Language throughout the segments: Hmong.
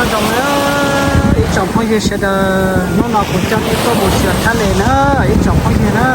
Nyob zoo na ib tsoom phooj ywg sawv daws, hnub no kuv coj nej tuaj mus xyuas Thab Les na ib tsoom phooj ywg na.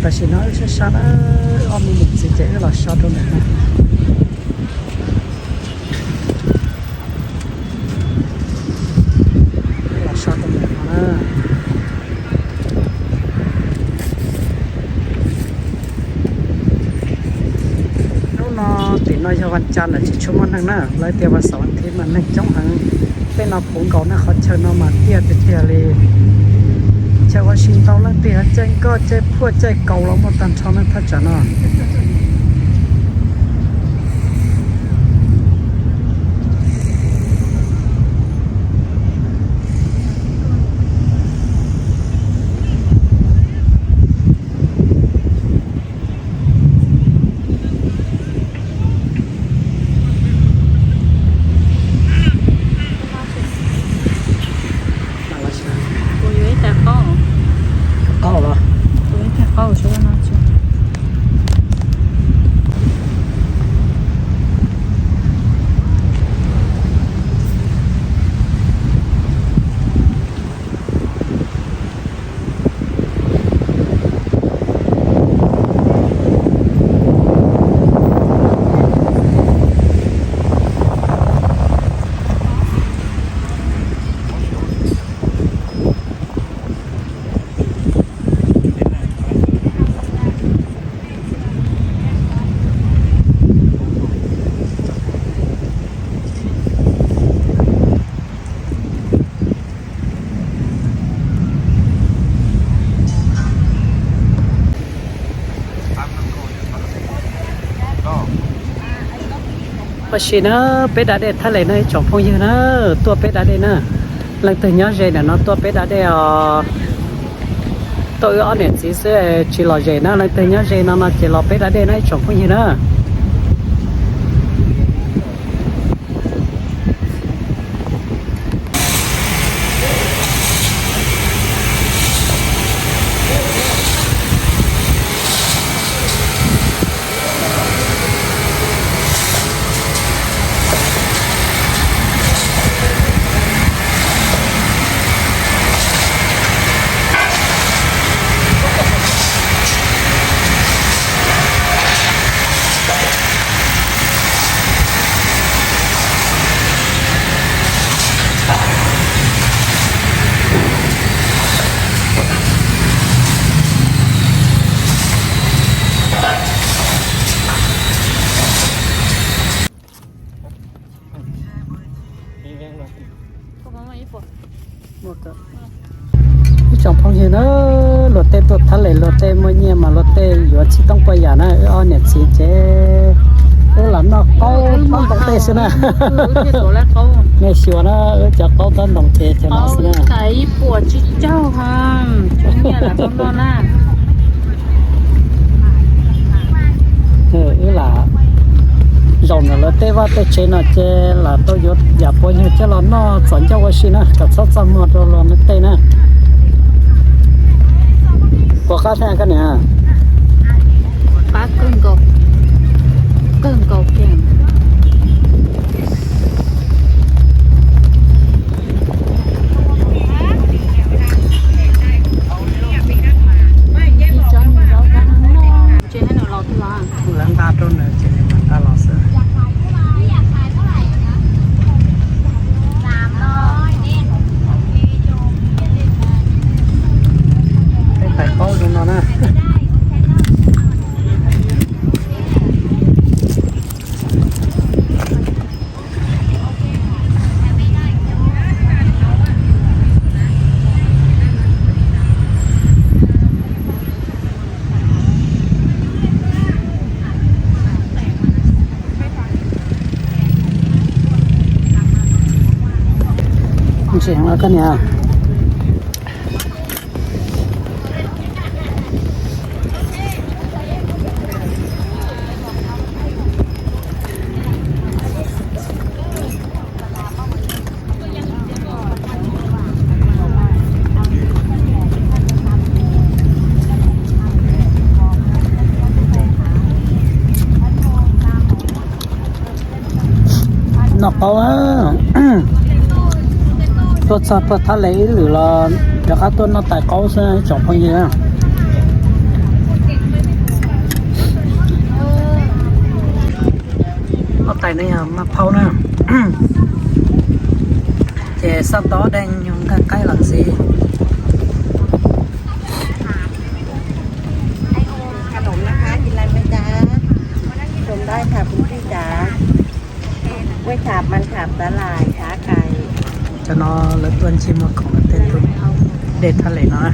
Tam sim no wb sab sab na, ob me niam txiv ces wb los so rau ntawm no. Los so rau ntawm no na. No yog vas cas na tsis tshua muaj neeg na, lawv tias vas xaum vas thiv mas neeg coob heev. Tej no puv nkaus na, qhov chaw no mas tiaj tiag tiag li. Chaw ua si ntau leej twg caij nkoj caij phuaj caij kaus los muaj tag nrho na thaj tsam no. Kuv yuav ib tag qaub. Qaub los? Kuv yuav ib tag qaub sawv no tso. Ua si na, peb da dej thaj les na ib tsoom phooj ywg na, tuaj peb da dej na. Leej twg nyob ze ntawm no tuaj peb da dej os. Tuaj wb ob niam txiv xwb tsis lom zem na, leej twg nyob ze no no ces los peb da dej na ib tsoom phooj ywg na. Ib tsoom phooj ywg na, luag tej tuaj thab les luag tej muaj nyiaj mas luag tej yuav txhib toob poj yam na, wb ob niam txiv ces wb los noj qaub ntaub ntoo tej xwb na. Nej xyuas na, wb cov qaub ntaub ntoo ces cov no xwb na. Wb lam zaum ntawm lawv tej vaj tej tsev no ces lam tau yuav yam puav yog coj los noj txom ncauj ua si na, kom txhob txaj muag rau luag tej na. Puas qab thiab koj niam? Qab kawg nkaus, kawg nkaus kiag. Lawv nqa rau nws ces nws mam nqa los xwb. Peb tais qaub zoo no na. Ntseeg los koj niam. Noj qaub, tuaj txog puag thab les ib lwm los rov qab tuaj noj tais qaub xwb ib tsoom phooj ywg. Ob tais no yog maj phaub na, ces xaj tau ob daim nyuag nqaij qaib los xwb. Ôm khăn ốmนะคะ กินอะไรไหมจ๊ะ ดมได้ค่ะคุณพี่จ๋า Lawv tuaj ncig muag khoom rau tej ntug dej Thaj Lis no na.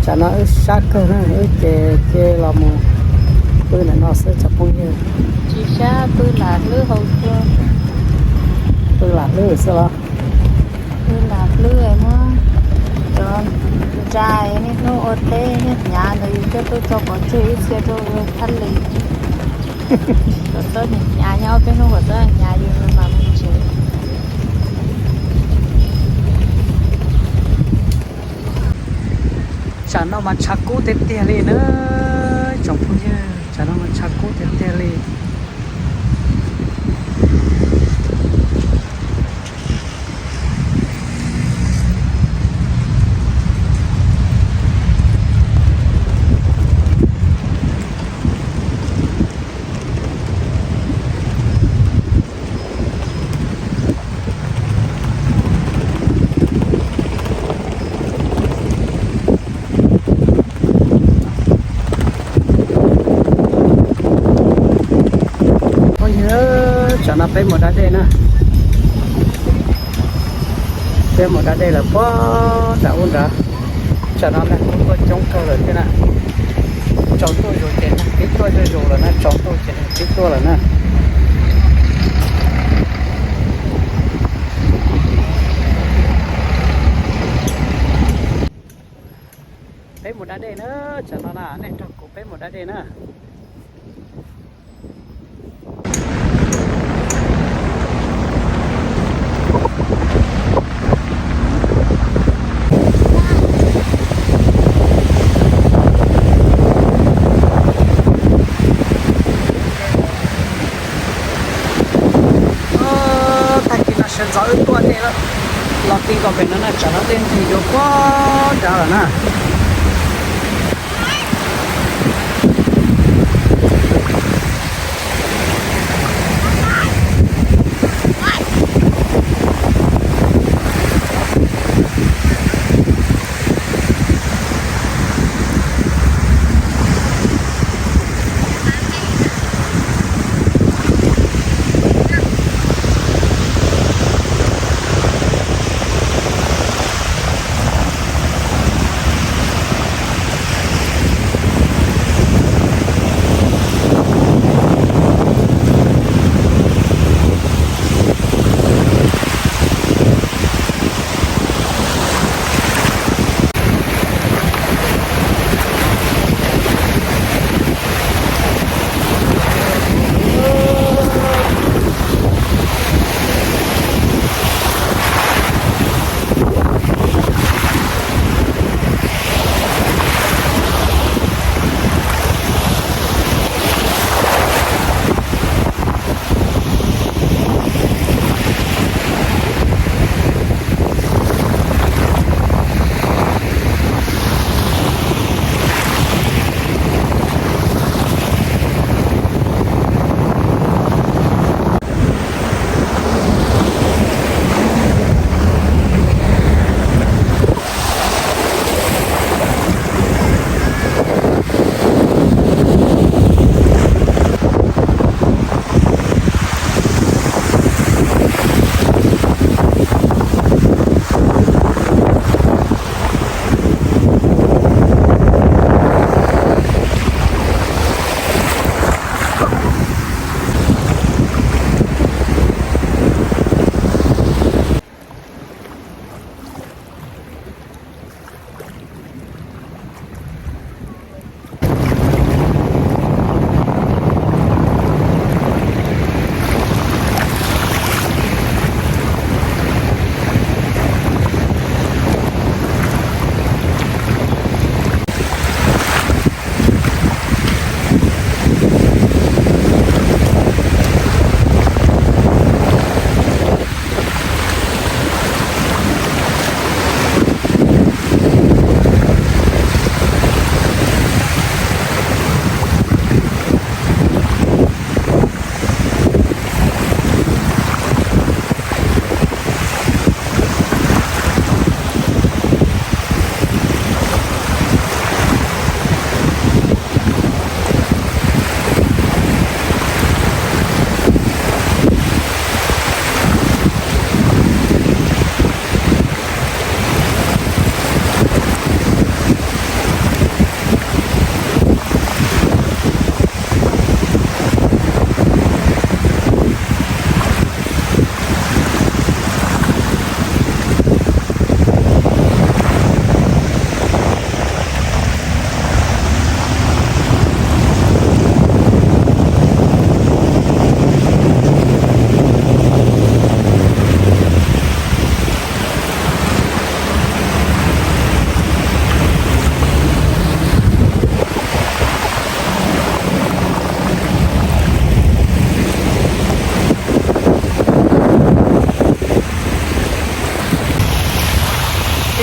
Tsam no wb sab kawg na, wb ces cia los mus pw ntawm no xwb tsoom phooj ywg. Tsis sab, pw lam hlwb hauv tsua. Pw lam hlwb xwb los? Pw lam hlwb muab cov ntsa niaj hnub ua teb niaj hnub ntawd yus thiaj tuaj tso pov tseg ib txhia rau Thaj Lis. Kom txhob hnyav hnyav, nyob ob peb hnub kom txhob hnyav yus mam mus tsev. Tsam no mas tshav kub tiag tiag li na tsoom phooj ywg, tsam no mas tshav kub tiag tiag li. Phooj ywg, tsam no peb mus da dej na. Peb mus da dej lawm puag nram ub nrad. Tsam no neeg kuj tuaj coob kawg lawm thiab na. Tsaus ntuj zus ces neeg pib tuaj zuj zus lawm na, tsaus ntuj ces neeg pib tuaj lawm na. Peb mus da dej na, tsam no na, nej nrog kuv peb mus da dej na. Tag kis no sawv ntxov wb tuaj dej los ti nkaus pem no na, tsam no dej ntsig dua puag nrad lawm na.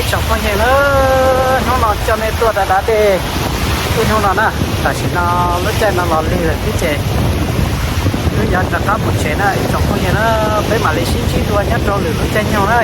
Tsoom phooj ywg na, hnub no coj nej tuaj da da dej ib hnub no na. Tam sim no lub caij no los lig lawm thiab ces wb yuav rov qab mus tsev na ib tsoom phooj ywg na. Peb mam li sib ntsib dua nyob rau lwm lub caij nyoog na.